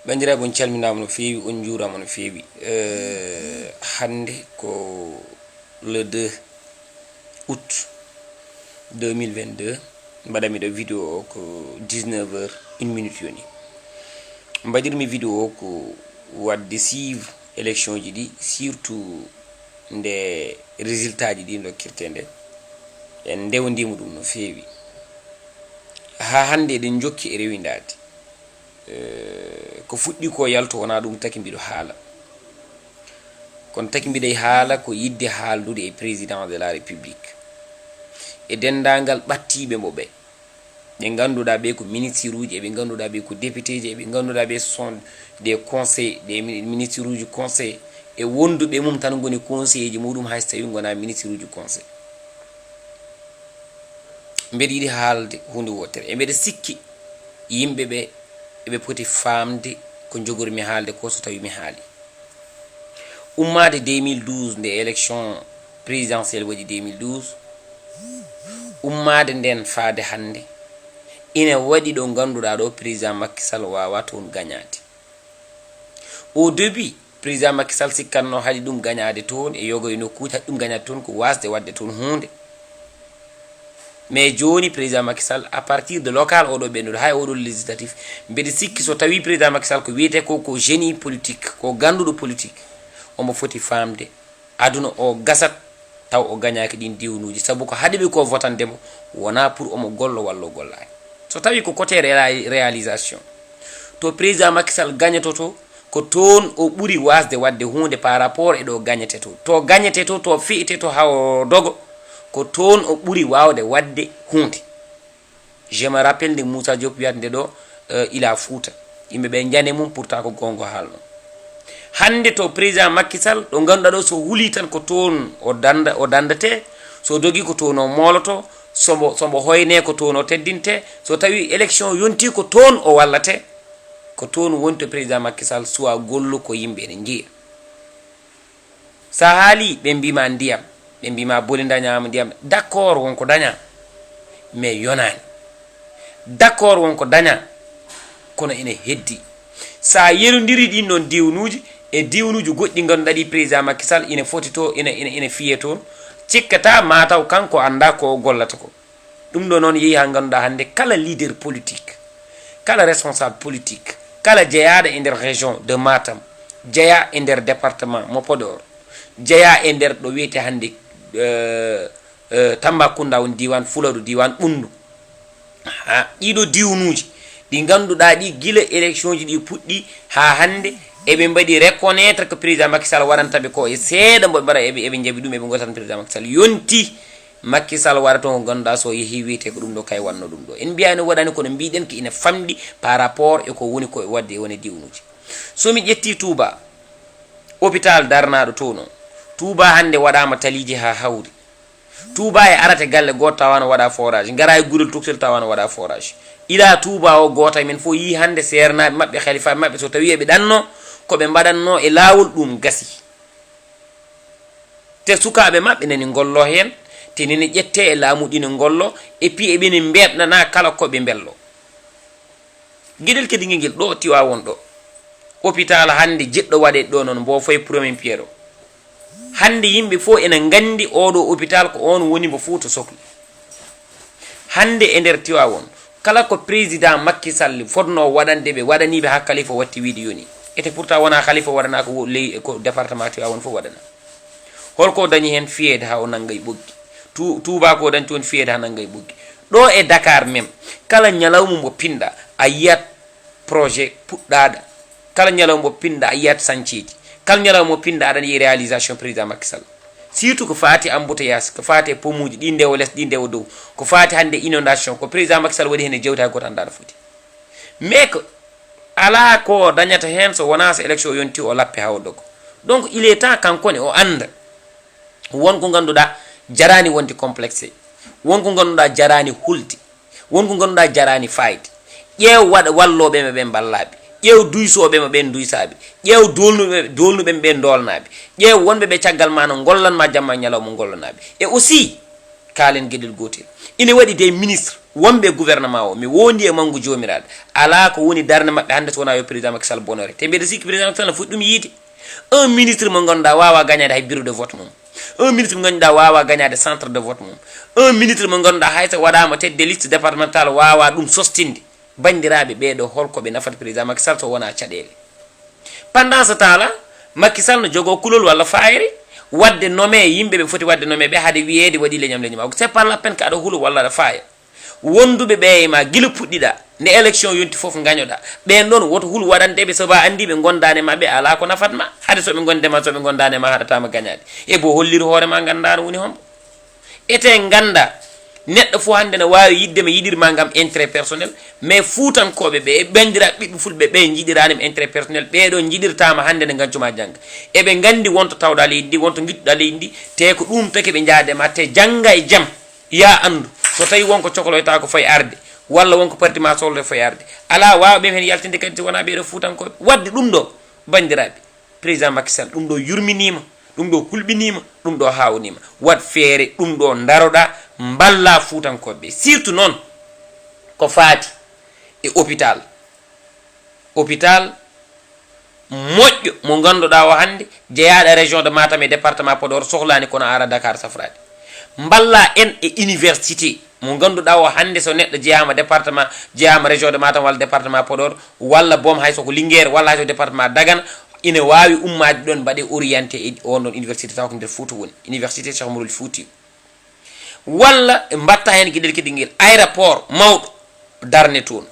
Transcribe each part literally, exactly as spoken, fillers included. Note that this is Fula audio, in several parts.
Banndiraaɓe, on calminaama no feewi, on njuuraama no feewi. Eh, hannde ko le deux août deux mille vingt-deux, mbaɗanmi ɗo vidéo o ko dix-neuf heures une minute yoni. Mbaɗirmi vidéo o ko waɗde suivre élection ji ɗi, surtout nde résultat ji ɗi ndokkirte nde. En ndewndiima ɗum no feewi. Haa hannde eɗen njokki e rewindaade. Eh, ko fuɗɗi ko yalto wonaa ɗum taki mbiɗo haala. Kono taki mbiɗa haala ko yiɗde haaldude e Président de la République. E denndaangal ɓattiiɓe mo ɓe. Ɓe ngannduɗaa ɓe ko ministre uji, e ɓe ngannduɗaa ɓe ko député ji, e ɓe ngannduɗaa ɓe ce sont des conseils, des mi-, ministre uji conseil. E wonduɓe mum tan ngoni conseiller ji muɗum hay so tawi ngonaa ministre uji conseil. Mbeɗa yiɗi haalde huunde wootere. E mbeɗa sikki yimɓe ɓe, eɓe poti faamde ko njogormi haalde ko so tawi mi haali. Ummaade deux mille douze, nde élection présidentielle waɗi deux mille douze, ummaade nden faade hannde, ina waɗi ɗo ngannduɗaa ɗo président Macky Sall waawaa toon gañaade. Au début, président Macky Sall sikkatno haɗi ɗum gañaade toon e yoga e nokkuuji, haɗi ɗum gañaade toon ko waasde waɗde toon huunde. Mais jooni, président Macky Sall, à partir de local oɗo ɓennuɗo, hay oɗo législatif, mbeɗa sikki so tawi président Macky Sall ko wiyetee ko, ko génie politique, ko gannduɗo politique, omo foti faamde aduna o gasat taw o gañaaki ɗin diwnuuji, sabu ko haɗi ɓe ko votande mo wonaa pour omo gollo walla o gollaaki. So tawi ko côté réa-, réalisation, to président Macky Sall gañototo, ko toon o ɓuri waasde waɗde huunde par rapport e ɗo gañete to. To gañete to, to fiyete to haa o dogo, ko toon o ɓuri waawde waɗde huunde. Je me rappelle nde Moussa Diop wiyata nde ɗo, euh, Ila Fouta. Yimɓe ɓe njane mum, pourtant ko goonga haalno. Hannde to président Macky Sall, ɗo ngannduɗaa ɗo, so huli tan ko toon o danda, o dandate, so dogi ko toon o mooloto, so mbo, so mbo hoyne ko toon o teddinte, so tawi élection yonti ko toon o wallate, ko toon woni to président Macky Sall suwa gollu ko yimɓe ene njiya. Sa haali, ɓe mbima ndiyam, ɓe mbima boli dañama ndiyam. D'accord, wonko daña, mais yonaani. D'accord, wonko daña, kono ene heddi. Sa yerondiri ɗin ɗon diwnuuji e diwnuuji goɗɗi ngannduɗaa ɗi président Macky Sall ina foti to, ina, ina, ina fiye toon, cikkata mataw kanko annda ko o gollata ko. Ɗum ɗo noon yehi haa ngannduɗaa hannde kala leader politique, kala responsable politique, kala jeyaaɗo e nder région de Matam, jeyaa e nder département mo Podor, jeyaa e nder ɗo wiyetee hannde, eh, eh, Tambacounda, woni diiwaan Fuladu, diiwaan Ɓunndu. Haa ɗiiɗo diwnuuji ɗi ngannduɗaa ɗi gila élection ji ɗi puɗɗi haa hannde, eɓe mbaɗi reconnaître ko président Macky Sall waɗanta ɓe ko e seeɗa mbo ɓe mbaɗa, eɓe, eɓe njaɓi ɗum, eɓe ngootan président Macky Sall yonti. Macky Sall waɗa toon ko ngannduɗaa so yehi wiyetee ko ɗum ɗo kay waɗno ɗum ɗo. En mbiyaani waɗaani, kono mbiɗen ko ina famɗi par rapport e ko woni ko waɗde e wone diwnuuji. So mi ƴetti Touba, hôpital darnaaɗo toon o, Touba hannde waɗaama taliiji haa hawri. Touba e arate galle gooto tawa no waɗa forage, ngara e gurel toktel tawa no waɗa forage. Ila Touba o gooto e men fof yii hannde seernaaɓe maɓɓe, halifaaɓe maɓɓe, so tawi eɓe ɗanno, ko ɓe mbaɗanno e laawol ɗum gasi. Te sukaaɓe maɓɓe nani ngollo heen, te nani ƴette e laamu ɗi no ngollo, et puis eɓe ni mbeeɗnana kala ko ɓe mbello. Geɗel kadi ngel ɗo Tiwaawoon ɗo. Hôpital hannde jiɗɗo waɗe ɗo noon, mbo fof e premier pierre o. Hannde yimɓe fof ena nganndi oɗo hôpital ko oon woni mbo Fuuta sokli. Hannde e nder Tiwaawoon, kala ko président Macky Sall fotnoo waɗande ɓe, waɗanii ɓe haa Khalifa watti wiide yoni. Ete pourtant wonaa Khalifa waɗanaa ko wo-, ley, ko département Tiwaawoon fof waɗanaa. Holko o dañi heen fiyeede haa o nannga e ɓoggi? Tu-, Touba ko o dañi toon fiyeede haa nannga e ɓoggi. Ɗo e Dakar même, kala ñalawma mbo pinɗa, a yiyat projet puɗɗaaɗo. Kala ñalawma mbo pinɗa, a yiyat sañceeji. Kala ñalawma mbo pinɗa, aɗa yiya réalisation président Macky Sall. Surtout ko faati embouteillage, ko faati e pomuuji, ɗi ndewo les, ɗi ndewo dow. Ko faati hannde inondation, ko président Macky Sall waɗi heen e jawdi hay gooto anndaa no foti. Mais ko alaa ko o dañata heen so wonaa so élection yonti o lappe haa o dogo. Donc, il est temps kanko ne o annda. Won ko ngannduɗaa jaraani wonde complexé. Won ko ngannduɗaa jaraani hulde. Won ko ngannduɗaa jaraani faayde. Ƴeew waɗ-, wallooɓe ma ɓen mballaaɓe. Ƴeew duysooɓe ma ɓen duysaaɓe. Ƴeew doolnuɓe, doolnuɓe ma ɓen doolnaaɓe. Ƴeew wonɓe ɓe caggal ma no ngollan ma jamma e ñalawma ngollanaaɓe. Et aussi, kaalen geɗel gootel. Ine waɗi des ministres wonɓe e gouvernement o, mi wondi e manngu joomiraaɓe, alaa ko woni darnde maɓɓe hannde so wonaa yo président Macky Sall bonore. Te mbeɗa sikki président Macky Sall ne foti ɗum yiide. Un ministre mo ngannduɗaa waawaa gañaade hay bureau de vote mum. Un ministre mo ngannduɗaa waawaa gañaade centre de vote mum. Un ministre mo ngannduɗaa hay so waɗaama tête de liste départementale waawaa ɗum sostinde. Banndiraaɓe, ɓeeɗo hol ko ɓe nafata président Macky Sall so wonaa caɗeele? Pendant ce temps là, Macky Sall no jogoo kulol walla faayre waɗde nommé yimɓe ɓe foti waɗde nommé ɓe, hade wiyeede waɗi leñam leñam. C'est pas la peine que aɗa hulo walla aɗa faaya. Wonduɓe ɓe e ma gila puɗɗiɗa, nde élection yonti fof gañoɗa. Ɓen ɗon woto hul waɗante ɓe, sabu a anndi ɓe ngondaani ma, ɓe alaa ko nafat ma. Hade so ɓe ngonde ma, so ɓe ngondaani ma, haɗataa ma gañaade. E bo hollir hoore ma, nganndaa no woni hombo. Ete ngannda, neɗɗo fof hannde ne waawi yiɗde ma, yiɗir ma ngam intérêt personnel, mais fuutankooɓe ɓe e banndiraaɓe ɓiɓɓe fulɓe ɓe njiɗiraani ma intérêt personnel, ɓee ɗoo njiɗirtaa ma hannde ne ngancu ma jannga. Eɓe nganndi wonto tawɗaa leydi ndi, wonto ngiɗɗuɗaa leydi ndi, te ko ɗum tagi ɓe njaade ma, te jannga e jam, yaa anndu, so tawi wonko cokloytaa ko fayi arde, walla wonko parti ma sohloto fayi arde, alaa waawɓe heen yaltinde kadi so wonaa ɓee ɗoo fuutankooɓe. Waɗde ɗum ɗoo, banndiraaɓe, président Macky Sall, ɗum ɗo yurminiima, ɗum ɗo hulɓiniima, ɗum ɗo haawnima. Waɗ feere ɗum ɗo ndaroɗa, mballa fuutankooɓe ɓe. Surtout noon ko faati e hôpital. Hôpital moƴƴo mo ngannduɗaa o hannde jeyaaɗo e région de Matam e département Podor sohlaani kono ara Dakar safraade. Mballa en e université mo ngannduɗaa o hannde so neɗɗo jeyaama département, jeyaama région de Matam walla département Podor, walla boom hay so ko Linguère, walla hay so département Dagana, ina waawi ummaade ɗoon mbaɗe orienté e on ɗon université taw ko nder Fouta woni, université Cheikh Oumarul Fouti. Walla mbatta heen geɗel kadi ngel aéroport mawɗo darne toon.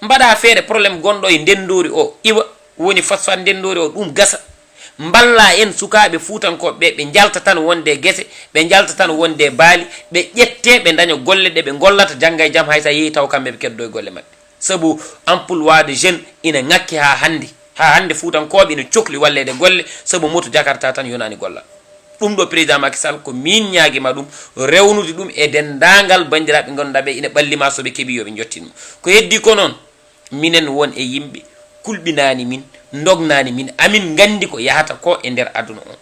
Mbaɗa feere problème gonɗo e ndenndoori o iwa, woni phosphate ndenndoori o ɗum gasa. Mballa en sukaaɓe fuutankooɓe ɓe, ɓe njalta tan wonde e gese, ɓe njalta tan wonde e baali, ɓe ƴette ɓe ndaña golle ɗe ɓe ngollata jannga e jam hay so a yehi taw kamɓe ɓe keddo e golle maɓɓe. Sabu emploi de jeune ina ŋakki haa hannde. Haa hannde fuutankooɓe ina cokli walleede golle sabu moto Jakarta tan yonaani gollal. Ɗum ɗo président Macky Sall ko miin ñaagi ma ɗum, rewnude ɗum e denndaangal banndiraaɓe ngannduɗaa ɓe ina ɓalli ma so ɓe keɓii yo ɓe njottin mo. Ko heddi ko noon, minen won e yimɓe kulɓinaani min, ndognaani min, amin nganndi ko yahata ko e nder aduna on.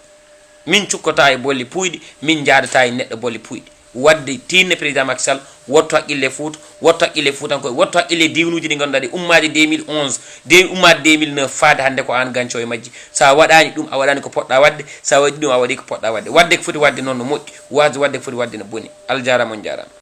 Min cukkotaa e bolle puuyɗi, min njaadataa e neɗɗo bolle puuyɗi. Waɗde tinno président Macky Sall, wotto haqqille Fouta, wotto haqqille Fuutankooɓe, wotto haqqille diiwnuuji ɗi ngannduɗaa ɗi ummaade deux mille onze, de ummaade deux mille neuf faade hannde ko aan ganco e majji. So a waɗaani ɗum, a waɗaani ko poɗɗaa waɗde, so a waɗi ɗum, a waɗi ko poɗɗaa waɗde. Waɗde ko foti waɗde noon no moƴƴi, waasde waɗde ko foti waɗde no boni. Aljaaraama, on njaaraama.